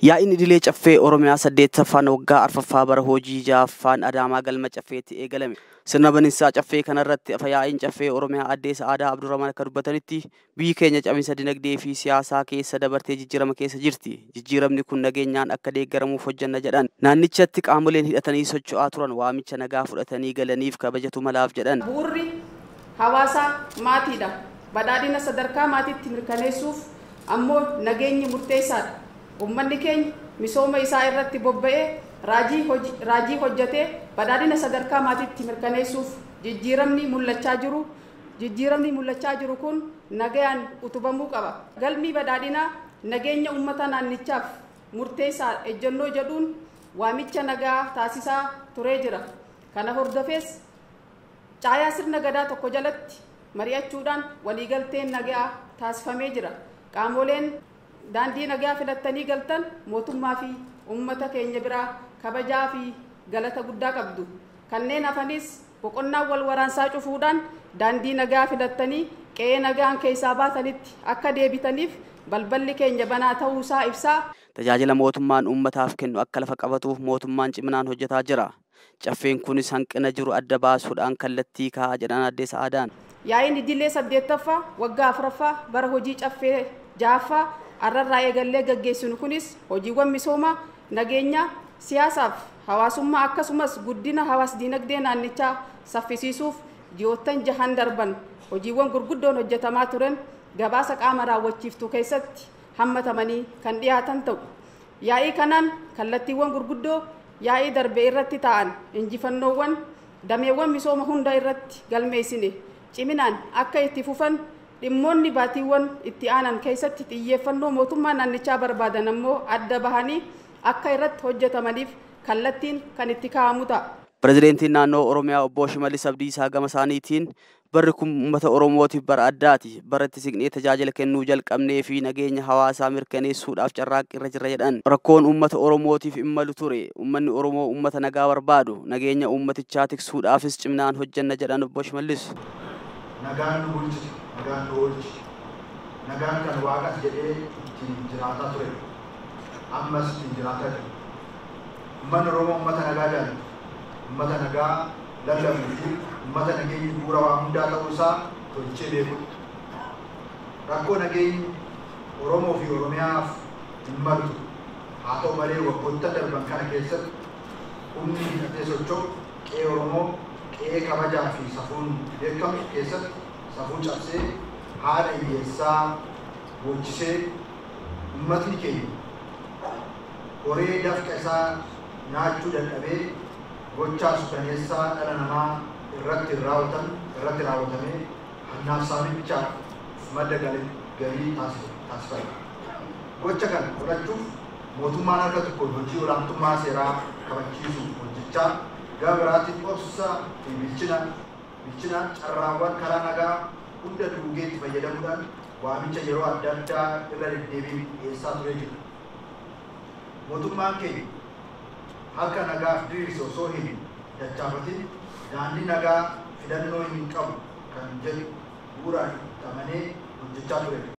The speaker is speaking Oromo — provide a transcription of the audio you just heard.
Yaa'iin idilee caffee Oromiyaa 8ffaan waggaa 4ffaa bara hojii 6ffaan Adaamaa galma caffeetti eegalame. Sirna baninsaa caffee kanarratti yaa'iin caffee Oromiyaa addee Sa'aadaa Abdurrahman akka dubbatanitti biyyi keenya cabinsa dinagdee fi siyaasaa keessa dabartee jijjiirama keessa jirti. Jijjiiramni kun nageenyaan akka deeggaramuuf hojjanna jedhan. Naannichatti qaamoleen hidhatanii socho'aa turan waamicha nagaa fudhatanii galaniif kabajatu malaaf jedhan. Bu'uurri hawaasaa maatiidha. Badhaadhina sadarkaa maatiitti mirkaneessuuf ammoo nageenyi murteessaadha. Uummanni keenya misooma isaa irratti bobba'ee raajii hojjetee badhaadhina sadarkaa maatiitti mirkaneessuuf jijjiiramni mul'achaa jiru kun nagayaan utubamuu qaba. Galmi badhaadhinaa nageenya uummata naannichaaf murteessaa ejjennoo jedhuun waamicha nagaa taasisaa turee jira. Kana hordofees caayaa sirna gadaa tokko jalatti mari'achuudhaan waliigalteen nagaa taasifamee jira. Qaamoleen daandii nagaa filattanii galtan mootummaa fi uummata keenya biraa kabajaa fi galata guddaa qabdu. Kanneen hafanis boqonnaa wal waraansaa cufuudhaan daandii nagaa filattanii qe'ee nagaan keessaa baatanitti akka deebitaniif balballi keenya banaa ta'uusaa ibsaa. Tajaajila mootummaan uummataaf kennu akka lafa qabatuuf mootummaan ciminaan hojjetaa jira. Caffeen kunis hanqina jiru adda baasuudhaan kallattii kaa'aa jedhan addee Sa'aadaan. Yaa'iin idilee 8ffaa waggaa 4ffaa bara hojii caffee 6ffaa arrarraa eegallee gaggeessinu kunis hojiiwwan misoomaa nageenya siyaasaaf hawaasummaa akkasumas guddina hawaas dinagdee naannichaa saffisiisuuf ji'oottan jahan darban hojiiwwan gurguddoon hojjetamaa turan gabaasa qaama raawwachiiftuu keessatti hammatamanii kan dhiyaatan ta'u. Yaa'ii kanaan kallattiiwwan gurguddoo yaa'ii darbe irratti ta'an injifannoowwan dameewwan misooma hunda irratti galmeessine ciminaan akka itti fufan dhimmoonni baatiiwwan itti aanan keessatti xiyyeeffannoo mootummaa naannichaa barbaadan ammoo adda bahanii akka irratti hojjetamaniif kallattiin kan itti kaa'amu ta'a. Pirezidaantiin naannoo Oromiyaa obbo Shimallis Abdiisaa gama isaaniitiin barri kun uummata Oromootiif bara addaati. Bara itti siqnee tajaajila kennuu jalqabnee fi nageenya hawaasaa mirkaneessuudhaaf carraaqqii irra jirra jedhan. Rakkoon uummata Oromootiif hin malu ture. Uummanni Oromoo uummata nagaa barbaadu. Nageenya uummatichaa tiksuudhaafis ciminaan hojjenna jedhan obbo Shimallis. Nagaan nu bulchiti, nagaan nu oolchi. Nagaan kan waaqas jedhee ittiin jiraataa ture. Ammas ittiin jiraataa jira. Uummanni Oromoo uummata nagaa jaallatu. Uummata nagaa lallabuu fi uummata nageenyi bu'uura waa hundaa ta'uu isaa tolchee beekudha. Rakkoo nageenyi Oromoo fi Oromiyaaf hin malu. Haa ta'u malee waggoota darban kana keessatti humni hidhatee socho'u qe'ee Oromoo qe'ee kabajaa fi safuun beekamu keessatti safuu cabsee haadha hiyyeessaa boochisee uummatni keenya horee dafqa isaa nyaachuu dadhabee gochaa suukaneessaa dhala namaa irratti raawwatamee hannaaf saamichaaf madda galii taasifame. Gocha kana qolachuuf mootummaan harka tokkoon hojii olaantummaa seeraa kabachiisuuf hojjechaa gara biraatti obsa fi bilchina carraawwan karaa nagaa hunda duugeetti fayyadamuudhaan waamicha yeroo adda addaa irra deddeebiin dhiyeessaa turee jira. Mootummaan keenya harka nagaaf diriirse osoo hin dachaafatin daandii nagaa filannoo hin qabu kan jedhu bu'uuraan itti amanee hojjechaa ture.